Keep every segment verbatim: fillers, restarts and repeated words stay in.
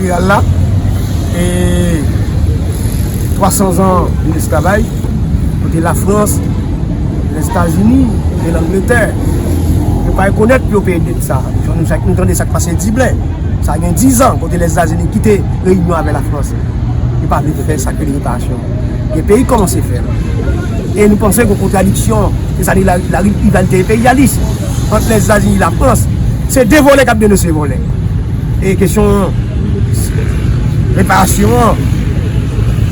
Jeneral la, e twa san zan de lesklavay, kote Lafrans, Lèzetazini e Langletè, yo pa rekonèt pou yo peye dèt sa. Jan nou, chak nou tande sa k pase Diblè, sa gen diz an, kote Lèzetazini kite reyinyon avè Lafrans. Yo pa vle fè sa ke reparasyon. Gen peyi kòmanse fè l. E nou panse gen kontradiksyon, se sa li la, la rivalite enperyalis ant Lèzetazini e Lafrans. Se de vòlè k ap denonse vòlè. E kesyon reparasyon an,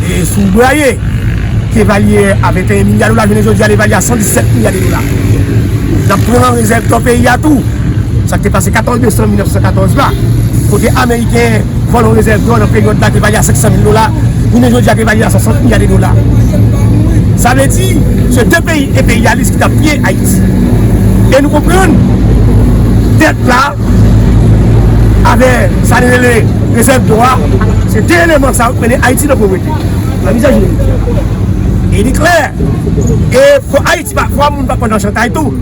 e sou Bwaye, ki evalye a venteyen milya dola, jounen jodi a, l evalye a san disèt milya de dola. N ap pran rezèv dò peyi a tou. Sa k te pase katòz desanm mil nèf san katòz la, kote Ameriken vòlè yon rezèv dò nan peryòd la ki evalye a senk san mil dola, jounen jodi a ki evalye a swasant milya de dola. Sa vle di, se de peyi enperyalis ki t ap piye Ayiti. E nou konprann dèt la, avè sa nou rele rezèv dò a, se de eleman sa yo k mennen Ayiti nan povrete, nan mizè jounen jodi a. E li klè, e fò Ayiti pa, fò moun pa pran nan chantay tou.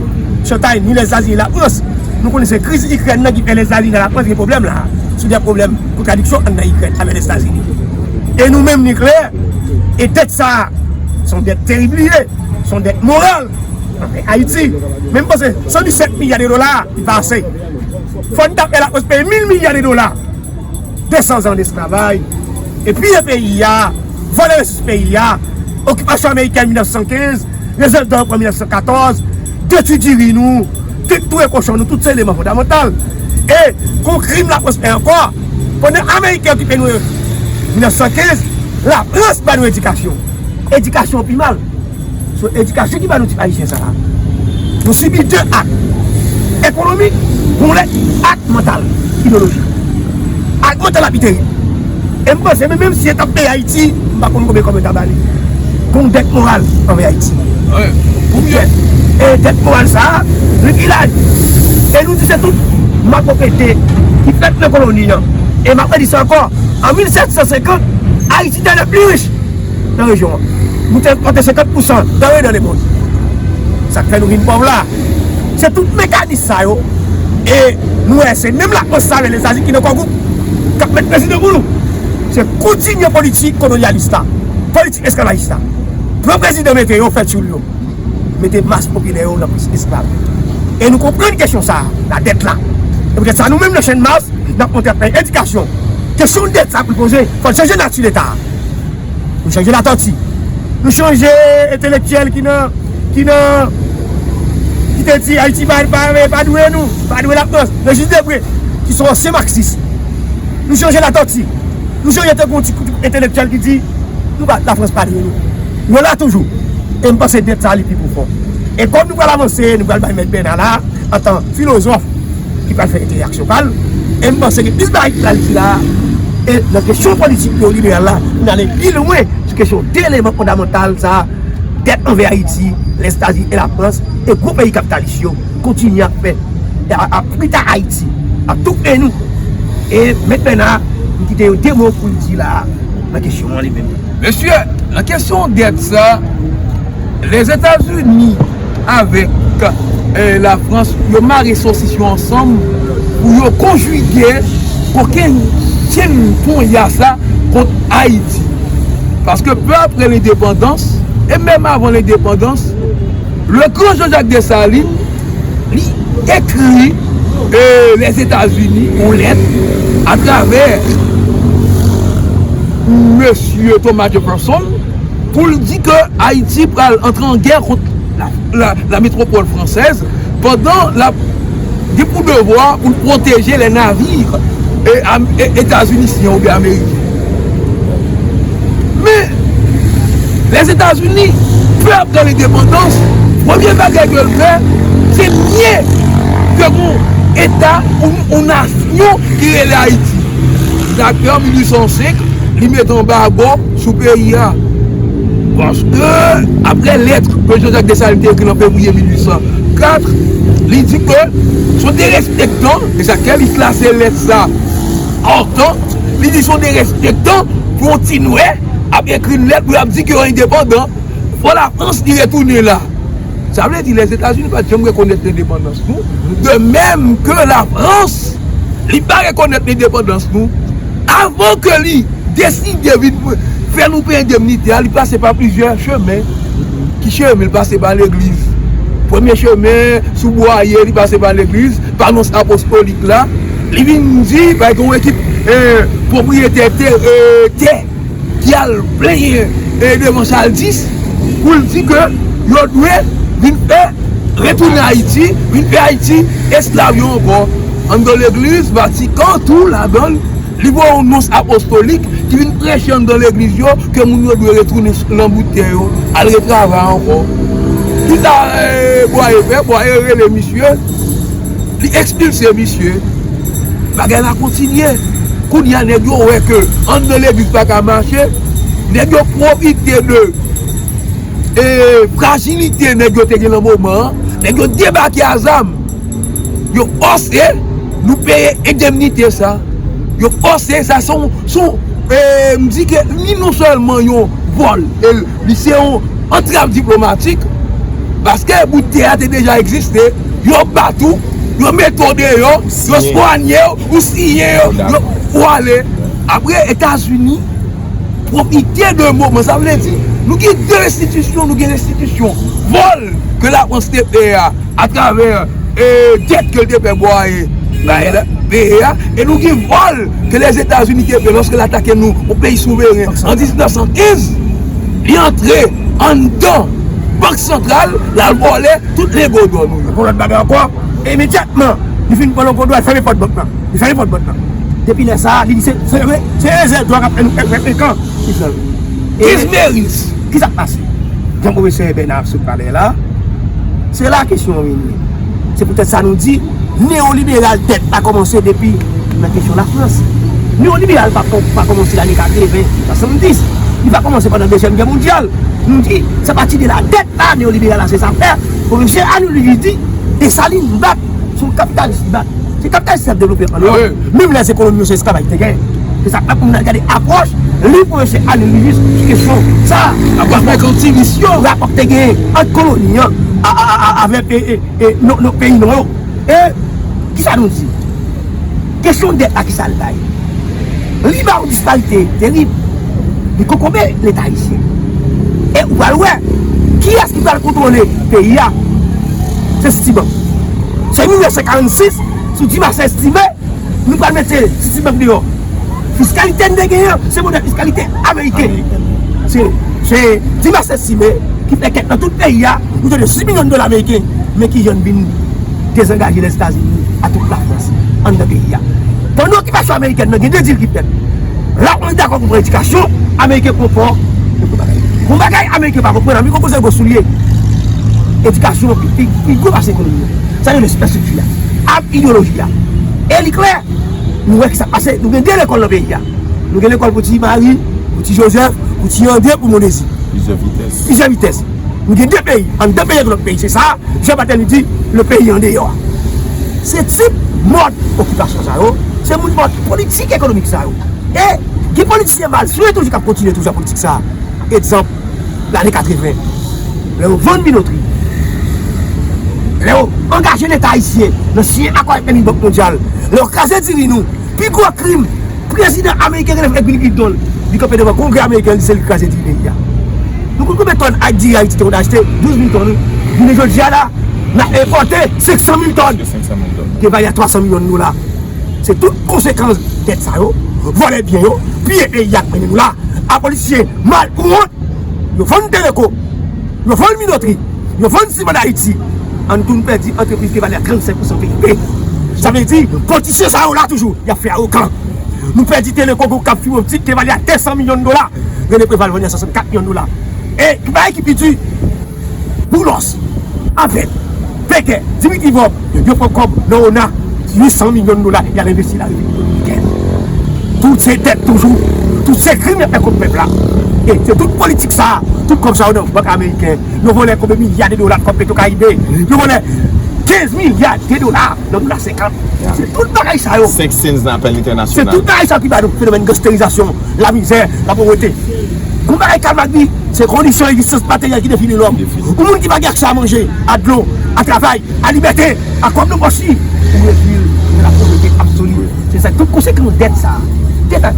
Chantay ni Lèzetazini, Lafrans. Nou konnen se kriz Ikrèn nan ki fè Lèzetazini ak Lafrans gen pwoblèm la. Sou de pwoblèm kontradiksyon anndan Ikrèn avè Lèzetazini. E nou menm nikleyè, e dèt sa a, se yon dèt terib li ye, se yon dèt moral anvè Ayiti. Men m panse san disèt milya de dola, li pa ase. Fò n ta fè Lafrans peye mil milya de dola. De san zan desklavay, e piye peyi a, vòlè resous peyi a, okipasyon amerikèn mil nèf san kenz, rezèv dò yo pran mil nèf san katòz, detwi diri nou, tou, touye kochon nou, tout se eleman fondamantal. E kon krim Lafrans fè ankò, pandan Ameriken okipe nou mil nèf san kenz, Lafrans ba nou edikasyon. Edikasyon pi mal. Se edikasyon ki ba nou tip ayisyen sa a. Nou sibi de ak. Ekonomik, yon lè, ak mantal, ideyolojik. Ak mantal la pi terib. E m panse, men menm si yo t ap peye Ayiti, m pa konn konbyen kòb yo ta ba li. Gon dèt moral anvè Ayiti. Wi. Pou byen. E dèt moral sa a, li pi laj. E nou di se tout malpwòpte ki fèt nan koloni an. E m ap redi sa ankò, an mil sèt san senkant, Ayiti te le pli rich nan rejyon an. Nou te ekspòte senkant pousan danre dans le monde. Sa k fè nou vin pòv la. Se tout mekanis sa yo. E nou wè se menm Lafrans sa avè Lèzetazini ki nan kò gwoup k ap met prezidan pou nou. Se kontinye politik kolonyalis la, politik esklavajis la. Pran prezidan mete yo, fè tchoul yo. Mete mas popilè yo nan plis esklav. E nou konprann kesyon sa a, la dèt la. E poutèt sa, nou menm nan Channmas, n ap montre ap fè edikasyon. Kesyon dèt sa pou l poze, fò n chanje nati Leta a. Nou chanje Latòti. Nou chanje entelektyèl ki nan, ki nan, ki te di Ayiti pa, pa, pa dwe nou, pa dwe Lafrans. Régis Debray, ki se yon ansyen maksis. Nou chanje Latòti. Nou chanje tankou yon ti koup entelektyèl ki di, nou pa, Lafrans pa dwe nou. Yo la toujou. E m panse dèt sa a li pi pwofon. E kòm nou pral avanse, nou pral bay Mèt Bèna la, antan filozòf, ki pral fè entèvansyon pa l. E m panse gen plis bagay ki pral di la. E nan kesyon politik neyoliberal la, nou ale pi lwen sou kesyon de eleman fondamantal sa a, dèt anvè Ayiti, Lèzetazini e Lafrans, e gwo peyi kapitalis yo kontinye ap fè, ap, ap frite Ayiti, ap toufe nou. E mentnan, m kite yo de mo pou l di la nan kesyon an li menm. Mesye, nan kesyon dèt sa, Lèzetazini avèk, eh, Lafrans, yo mare sosis yo ansanm pou yo konjige kokenn chenn ponya sa kont Ayiti. Paske pe apre lendepandans, e menm avan lendepandans, le gran Jean-Jacques Dessalines, li ekri, eh, Lèzetazini yon lèt atravè mesye Thomas Jefferson, pou l di ke Ayiti pral antre an gè kont la, la, la metropole française pandan l ap gen pou devwa pou l pwoteje les navires, eh, am-, eh, etazinisyen oubyen ameriken. Men, Lèzetazini, pe apre lendepandans, premye bagay ke l fè, se nye ke gon eta ou, ou nasyon ki rele Ayiti. Sa fè an mil uit san senk, li mete anbago sou peyi a. Paske, apre lèt ke Jean-Jacques Dessalines te ekri nan fevriye mil uit san kat, li di ke se yon derespektan, e sa k fè li klase lèt sa OTAN, li di se yon derespektan pou yon ti nwè ap ekri n lèt pou y ap di ke yo endepandan. Fò Lafrans li retounen la. Sa vle di Lèzetazini pa t janm rekonèt lendepandans nou, de menm ke Lafrans, li pa rekonèt lendepandans nou. Avan ke li deside vin fè nou peye endemnite a, li pase pa plizyè chemen. Ki chemen? Li pase pa legliz. Premye chemen, sou Bwaye, li pase pa legliz, pa Nons Apostolik la. Li vin di, bay gen yon ekip eh, pwopriyetè tè, eh, tè ki al plenyen eh, devan Chaldis pou l di ke yo dwe vin fè retounen Ayiti, vin fè Ayiti esklav yo ankò. Anndan legliz, Vatikan, tou ladan l, li voye yon nons apostolik ki vin preche anndan legliz yo ke moun yo dwe retounen nan bout tè yo, al retravay ankò. Kisa eh, Bwaye fè? Bwaye rele misye, li ekspilse misye. Bagay la kontinye. Kounye a, nèg yo wè ke anndan legliz pa ka mache, nèg yo pwofite de e, frajilite nèg yo te gen nan moman an, nèg yo debake a zam. Yo fòse nou peye endemnite sa. Yo fòse sa, se yon, se yon, e, m di ke li non sèlman yon vòl, e, li se yon antrav diplomatik, paske bout tè a te deja egziste, yo bat ou, yo mete w deyò, yo swanye w, ou siyen, yo, yo, ou ale. Apre, Etazini pwofite de moman. Sa vle di, nou gen de enstitisyon, nou gen enstitisyon vòl ke Lafrans te fè a, atravè eh, dèt ke l te fè Bwaye bay peye a, e nou gen vòl ke Lèzetazini te fè lòske l atake nou, yon peyi souveren, an diznèf san kenz, li antre anndan Bank Santral, l al vòlè tout lengo dò nou yo. Yon lòt bagay ankò, imedyatman, li fin pran lengo dò, l fèmen pòt bank lan. Li fèmen pòt bank lan. Depi lè sa a, li di se, se, se rezèv dwa k ap fè nou fè, fè, fè kan. Kenz Meris. Kisa k pase? Jan pwofesè Bèna ap sot pale la, se la kesyon an vini. Se poutèt sa nou di, neyoliberal dèt la kòmanse depi nan kesyon Lafrans. Neyoliberal pa, pa, pa kòmanse lane katreven, swasanndis. Li pa kòmanse pandan Dezyèm Gè mondyal. Nou di, se apati de la dèt la, neyoliberal la, se sa fè. Pwofesè Arnold Louis di, Desalin bat, se yon kapitalis li bat. Se kapitalis ki ap devlope an Ewòp. Menm lè ekonomi yo se esklavaj te gen. Se sa k fè pou nou gade apwòch li pwofesè Arnold Louis sou kesyon sa. Apwòch mèkantilis yo. Rapò k te gen ant koloni an a, a, a, a, avèk e, e, e, non, non, peyi non yo. E kisa nou di? Kesyon dèt la, kisa l bay? Li ba yon disparite terib. Li kokobe Leta ayisyen. E ou pral wè, kiyès ki pral kontwole peyi a? Se Citibank. Se mil nèf san karannsis, sou Dimas estime, nou pral mete Citibank deyò. Fiskalite n te genyen an, se modèl fiskalite ameriken. Se, se Dimas estime ki fè kèk nan tout peyi a, nou te de sis milyon dola ameriken, men ki jan n vin dezangaje Lèzetazini a tout Lafrans anndan peyi a. Pandan okipasyon amerikèn nan, gen de dil ki fèt. Lafrans dakò pou pran edikasyon, ameriken pran pò, yon bagay. Yon bagay ameriken pa konprann, ameriken konprann se gwo soulye. Edikasyon an pi, pi, pi gwo pase ekonomi an. Sa rele sipèstrikti a, ap ideyoloji a. E li klè, nou wè ki sa k pase, nou gen de lekòl nan peyi a. Nou gen lekòl pou Ti Mari, pou Ti Jozèf, pou Ti André, pou Mondezi. Plizyè vitès. Plizyè vitès. Nou gen de peyi, anndan peyi ak lòt peyi. Se sa, Jean Barthélemy di, le pays en dehors. Se tip mòd okipasyon sa yo, se moun mòd politik ekonomik sa yo. E gen politisyen malfrè toujou k ap kontinye toujou ak politik sa. Egzanp, lane katreven, lè yo vann Minotri, lè yo angaje Leta ayisyen nan siyen akò avèk Bank Mondyal, lè yo kraze diri nou, pi gwo krim, prezidan ameriken rele Franklin Clinton, li kanpe devan Kongrè ameriken, li di se li ki kraze diri peyi a. Nou konn konbyen tòn ak diri Ayiti te konn achte? Douz mil tòn, wi. Jounen jodi a la, n ap enpòte senk san mil tòn. Senk san mil tòn. Ki vale a twa san milyon dola. Se tout konsekans dèt sa yo. Vòlè byen yo, piye peyi a k mennen nou la. Apolisyen mal pou wont. Yo vann Teleco, yo vann Minotri, yo vann Siman Dayiti. An tou nou pèdi antrepriz ki vale a trannsenk pousan P I B. Sa vle di, politisyen sa yo la toujou, y ap fè awokan. Nou pèdi Teleco, gwo kab fib optik ki vale a de san milyon dola. René Préval vann li a swasannkat milyon dola. E ki bagay ki pi di, Boulos avèk Pekè, Dimitri Vorbe, yo pran kòb nan ona, uit san milyon dola, y al envesti la Repiblik Dominikèn. Tout se dèt toujou, tout se krim y ap fè kont pèp la. E se tout politik sa, tout kòb sa yo nan bank ameriken. Yo vòlè konbyen milya de dola kòb Petro Caribe? Yo vòlè kenz milya de dola nan dola senkant. Se tout bagay sa yo. Senk cents nan apèl entènasyonal. Se tout bagay sa ki ba nou fenomèn gansterizasyon, lamizè, lapovrete. Gon bagay Karl Marx di, se kondisyon egzistans materyèl ki defini lòm. Ki defini. Yon moun ki pa gen aksè a manje, a dlo, a travay, a libète, a kòb nan pòch li, ou redui l nan lapovrete absoli. Se sa, tout konsekans dèt sa. Tèt.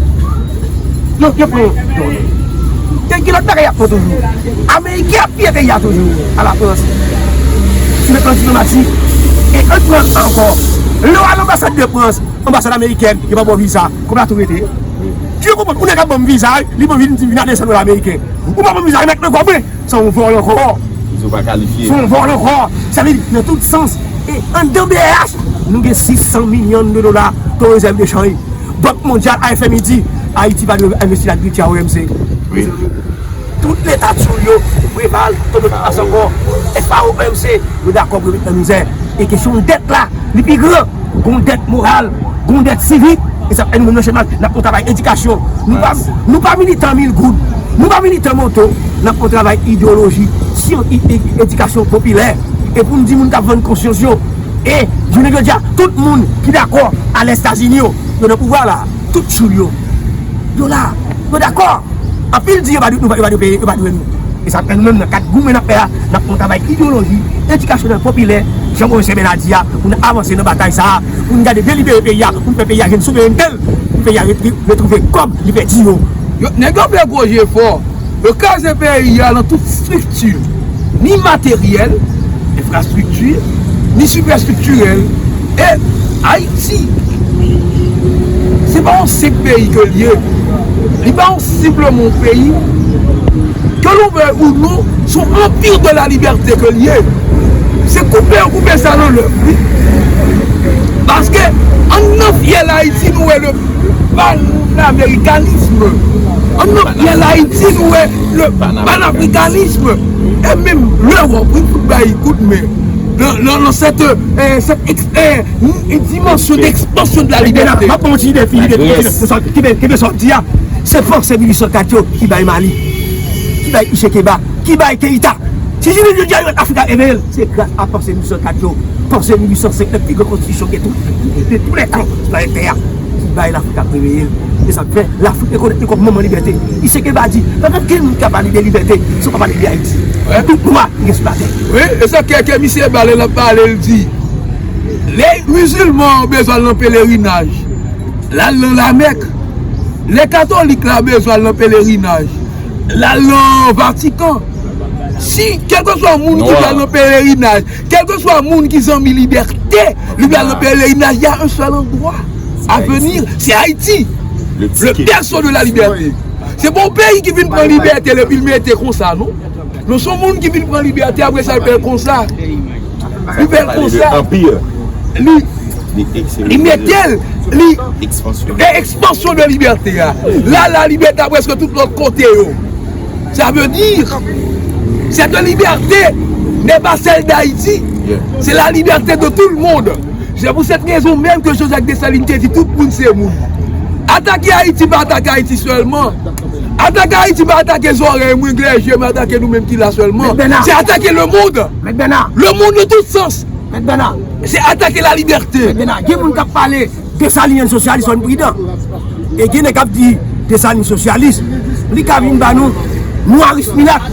Yo, yo pran yon. Gen, gen lòt bagay y ap pran toujou. Ameriken ap piye peyi a toujou. A la Frans. Sou le plan diplomatik. E ann pran ankò. Lè w al anbasad de Frans, anbasad amerikèn, yo pa ba w viza. Kòb la tou rete. Ki yo konprann? Ou nèg ap ban m viza, li ban m vin, vin a de san dola ameriken. Ou pa ban m viza, remèt mwen kòb mwen. Se yon vòl ankò. Ou pa kalifye. Se yon vòl ankò. Sa vle di, nan tout sans, e anndan B R H, nou gen sis san milyon de dola kòm rezèv de chanj. Bank Mondyal, F M I di, Ayiti pa dwe envesti lagriti a O M C. Wi. Tout leta tchoul yo, Preval, Tonton Pikas ankò, F A O, O M C, yo dakò pou yo met nan mizè. E kesyon dèt la, li pi gran. Gon dèt moral, gon dèt sivik, e sa fè nou menm nan Chènmas, n ap fè yon travay edikasyon. Nou pa, nou pa militan mil goud, nou pa militan moto, n ap fè yon travay ideyoloji, syon, i- i- edikasyon popilè. E pou n di moun k ap vann konsyans yo, e jounen jodi a, tout moun ki dakò a Lèzetazini yo, yo nan pouvwa la, tout tchoul yo, yo la, yo dakò. Anpil di yo pa dwe, nou pa, yo pa dwe peye, yo pa dwe nou. E sa fè nou menm nan kad goumen n ap fè a, n ap fè yon travay ideyoloji, edikasyonèl, popilè, jan pwofesè Bèna di a, pou n avanse nan batay sa a, pou n gade delibere peyi a, pou n fè peyi a jwenn souverènte l, pou peyi a re- re- retwouve kòb li pèdi yo. Yo, nèg yo fè gwo jefò. Yo kraze peyi a nan tout estrikti, ni materyèl, enfrastrikti, ni sipèstriktirèl. E Ayiti, se pa yon senp peyi ke l ye. Li pa yon senpleman yon peyi. Ke nou vle ou non, se yon anpir de la libète ke l ye. Se koupe yo koupe sa nan lèf, wi. Paske anndan fyèl Ayiti, nou wè le panamericanisme. Anndan fyèl Ayiti, nou wè le panafricanisme. E menm Lewòp, wi, fout bay kout men. Nan, nan, nan cette, euh, cette ex- euh, une dimension d'expansion de la liberté. M ap ba w yon ti ide, fi, ide, kenbe, kenbe sa w ap di a. Se panse mil uit san kat yo ki bay Mali, ki bay Che Guevara, ki bay Keita. Si jounen jodi a yo wè Lafrik ap eveye l, se gras a panse mil uit san kat yo. Panse mil uit san senk, nan pi gran konstitisyon de tou, de tou lè tan sou planèt tè a, ki bay Lafrik ap eveye l. Se sa k fè Lafrik rekonèt li kòm manman libète. Che Guevara di, pa gen okenn moun ki ka pale de libète san w pa pale de Ayiti. Tout nwa ki gen sou latè. Wi, e sa k fè ke misye ba lè l ap pale, l di, lè mizilman an bezwen al nan pelerinaj, l al nan Lamèk. Lè katolik la bezwen al nan pelerinaj, l al nan Vatikan. Si, kèlkeswa moun ki pral nan pelerinaj, kèlkeswa moun ki zanmi libète, li pral nan pelerinaj, y a un seul endroit à venir, c'est Haïti, le berceau de la liberté. Se pa yon peyi ki vin pran libète l epi l mete konsa, non. Non, se yon moun ki vin pran libète, apre sa, l fè l konsa. Li fè l konsa. Li, li mete l, li, e ekspansyon de libète a. La, la libète a prèske tout lòt kote yo. Ça veut dire, cette liberté n'est pas celle d'Haïti. C'est la liberté de tout le monde. Se pou sèt rezon menm ke Joseph Dessalines te di tout moun se moun. Atake Ayiti pa atake Ayiti sèlman. Atake Ayiti pa atake zòrèy mwen, glè je m, atake nou menm ki la sèlman. Se atake le monde. Le monde de tout sens. Se atake la liberté. Gen moun k ap pale Desalinyen sosyalis, fò n pridan. E gen nèg k ap di Desalin sosyalis, li ka vin ba nou nwaris milat.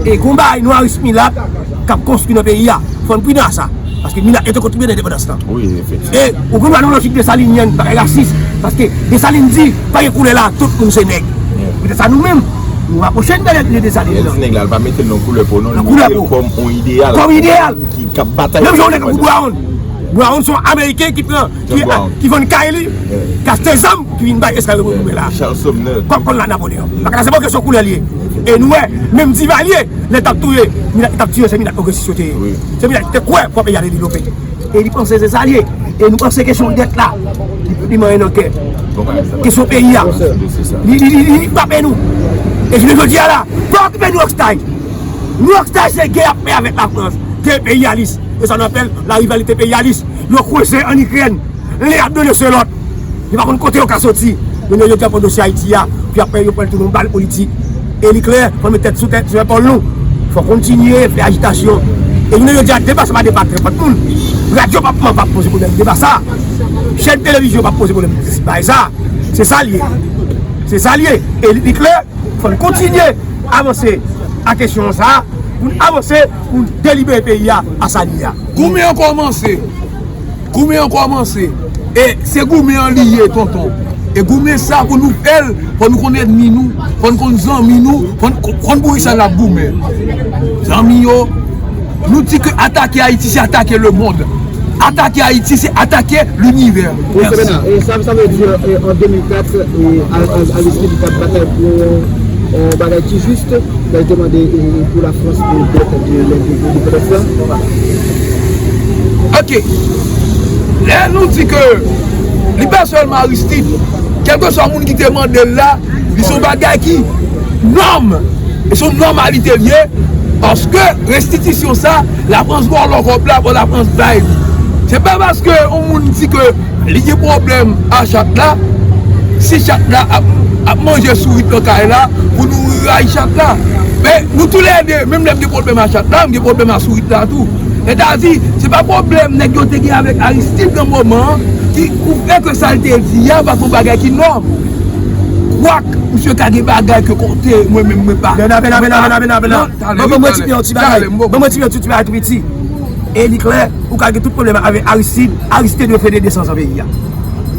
E gon bagay nwaris milat k ap konstwi nan peyi a. Fò n pridan a sa. Paske milat yo te kontribye nan endepandans lan. Wi, efektivman. E ou konn ba nou lojik Desalinyèn, bagay rasis. Paske Desalin di, pa gen koulè la, tout moun se nèg. Poutèt sa nou menm, nou rapwoche n de, de Desalin nan. Di nèg la, l pa mete l nan koulè po, non, li mete l kòm yon ideyal. Kòm ideyal. Ki, k ap batay. Menm jan yon nèg tankou Brown. Brown se yon Ameriken ki pran, ki, ki vann kay li, ki achte zam, ki vin bay esklav yo pou goumen la. Kòm konn la Napoleon. Paske se pa kesyon koulè li ye. E nou wè, menm Divalye, lè l t ap touye, milat, li t ap tiye, se milat pwogresis yo te ye. Se milat ki te kwè fò peyi a te devlope. E li panse se sa l ye. E nou panse kesyon dèt la, li, li manyen nan kè. Kesyon peyi a, li, li, li, li frape nou. E jounen jodi a la, pa okipe New York Style. New York Style se gè y ap fè avèk Lafrans. Gè enperyalis. E sa nou apèl la rivalité impérialiste. Yo kweze ann Ikrèn. Lè y ap done se lòt. Yo pa konn kote yo ka soti. Yo jodi a pran dosye Ayiti a. Pou y ap fè yo pran l tounen yon bal politik. E li klè, fò n met tèt sou tèt, sou epòl nou. Fò kontinye fè ajitasyon. E jounen jodi a, deba sa pa deba nenpòt moun. Radyo p ap, p ap poze pwoblèm deba sa. Chèn televizyon p ap poze pwoblèm bagay sa. Se sa l ye. Se sa l ye. E li, li klè, fò n kontinye avanse a kesyon sa a, pou n avanse, pou n delibere peyi a, a sa l ye a. Goumen an kòmanse. Goumen an kòmanse. E se goumen an li ye, tonton. E goumen sa pou nou fè l, fò nou konn ènmi nou, fò n konn zanmi nou, fò n konn pou kisa n ap goumen. Zanmi yo, nou di ke atake Ayiti se atake lemonn. Atake Ayiti se atake linivè. Wi, se Mèsi. Bena. E sa, sa vle di, e, an de mil kat, e, A- A- Aristide t ap batay pou yon bagay ki jis, lè l te mande, e, pou Lafrans pou dèt de lendepandans la. Ok. Lè nou di ke li pa sèlman Aristide, kèlkeswa moun ki te mande l la, li se yon bagay ki nòm. E se yon nòmalite l ye, paske restitisyon sa, Lafrans vòlò kòb la, bon, Lafrans bay li. Se pa paske yon moun di ke li gen pwoblèm a chat la, si chat la ap, ap manje sourit nan kay la, pou nou rayi chat la. Men nou toulède, menm lè m gen pwoblèm a chat la, m gen pwoblèm a sourit la tou. Sètadi, se pa pwoblèm nèg yo te gen avèk Aristide nan moman an ki, ki fè ke sa l te di a pa t yon bagay ki nòm. Kwak, misye ka gen bagay ke kote mwen menm mwen pa. Bena, bena, bena, bena, bena, bena. Non, talè, Bon, bon, wi, mwen talè. Ti yon ti bagay. Talè, m bon. Bon, mwen ti yon ti bagay tou piti. E li klè, ou ka gen tout pwoblèm avèk Aristide, Aristide dwe fete de san zan peyi a.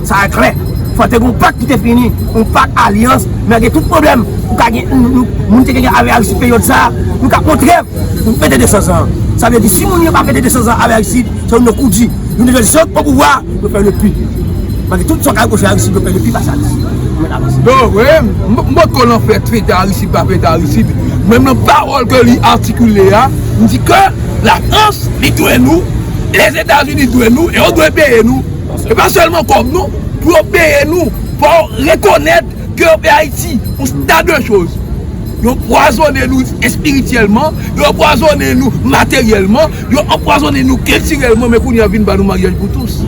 Sa klè. Fò te gen yon pak ki te fini, yon pak alyans, men gen tout pwoblèm. Ou ka gen, nou, nou, moun te gen avèk Aristide peryòd sa, nou ka kontrè, nou fete de san zan. Sa vle di, si moun yo pa fete de san zan avèk Aristide, se yon koudi. Nou te jwenn zòt o pouvwa, nou fè le pi. Malgre tout sa ka reproche Aristide, nou fè le pi pase Aristide. Nou mèt avanse. Non, wi, m m potko nan fè fete Aristide, pa fete Aristide. Menm nan pawòl ke li atikile a, m di ke Lafrans, li dwe nou, Lèzetazini dwe nou, e yo dwe peye nou. E pa sèlman kòb non, pou yo peye nou, fò yo rekonèt ke yo fè Ayiti yon ta de choz. Yo anpwazonnen nou espirityèlman, yo anpwazonnen nou materyèlman, yo anpwazonnen nou kiltirèlman, men kounye a vin ba nou maryaj pou tous.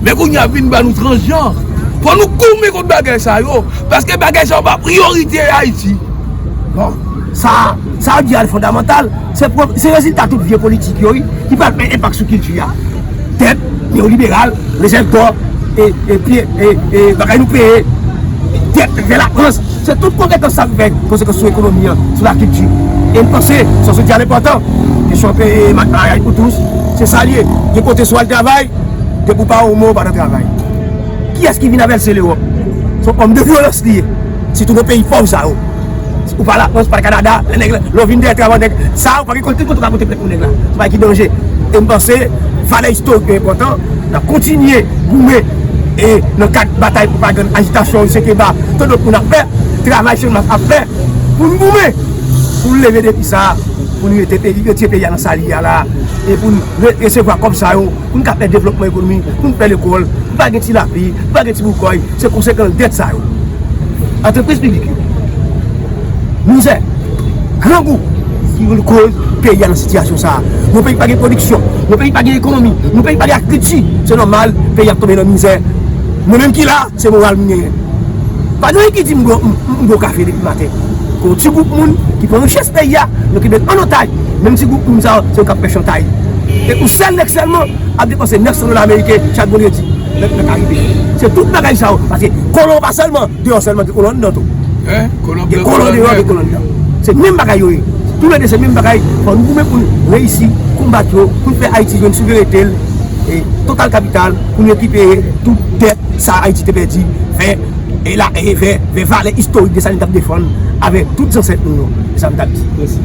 Men kounye a vin ba nou transjan. Fò nou goumen kont bagay sa yo, paske bagay sa yo pa priyorite Ayiti. Bon, sa, sa yo di a fondamantal, se, se rezilta tout vye politik yo, wi, ki pral fè enpak sou kilti a. Dèt, neyoliberal, rezèv dò, e, e, pye, e, e, bagay nou peye, dèt vè Lafrans, se tout konsekans sa ki fè konsekans sou ekonomi an, sou lakilti. E m panse, sa w sot di a enpòtan, kesyon pe, e, ma- maryaj pou tous, se sa l ye. Gen kote si w al travay, depi w pa yon mo, w pa nan travay. Kiyès ki vin avè l? Se Lewòp. Se yon òm de vyolans li ye. Sitou nan peyi pòv sa yo. Ou pa Lafrans, ou pa Kanada, lè nèg la, lè w vin dèyè travay nèg, sa ou pa gen kote, kote w ka pote plent pou nèg la. Se bagay ki danje. E m panse, valè istorik yo enpòtan, n ap kontinye goumen, e nan kad batay pwopagann, ajitasyon, se keba, tout lòt moun ap fè, travay Channmas ap fè, pou n goumen, pou n leve defi sa, pou n rete peyi, retire peyi a nan sa l ye a la, e pou n re- resevwa kòb sa yo, pou n ka fè devlopman ekonomik, pou n fè lekòl, pou pa gen ti lapi, pou pa gen ti boukòy, se konsekans dèt sa yo. Antrepriz piblik yo. Mizè, grangou, ki koz peyi a nan sitiyasyon sa a. Yon peyi ki pa gen pwodiksyon, yon peyi ki pa gen ekonomi, yon peyi ki pa gen agrikilti, se nòmal, peyi a ap tonbe nan mizè. Mwen menm ki la, se moral m genyen. Pa gen anyen ki di m dwe, m, m, m dwe kafe depi maten. Gon ti gwoup moun ki pran richès peyi a, yo kenbe l an otaj. Menm ti gwoup moun sa yo, se yo k ap fè chantay. E yon sèl nèg sèlman ap depanse nèf san dola ameriken chak vandredi nan, nan Karibe. Se tout bagay sa yo. Paske kolon pa sèlman deyò sèlman, gen kolon anndan tou. Gen kolon deyò, gen kolon anndan. Se menm bagay yo ye. Toulède se menm bagay. Fò nou goumen pou n reyisi konbat yo, pou n fè Ayiti jwenn souverènte l, e total kapital, pou n rekipere tout dèt sa Ayiti te pèdi, fè, e la, e fè, fè valè istorik de sa n t ap defann avèk tout zansèt nou yo. Se sa m t ap di. Mèsi.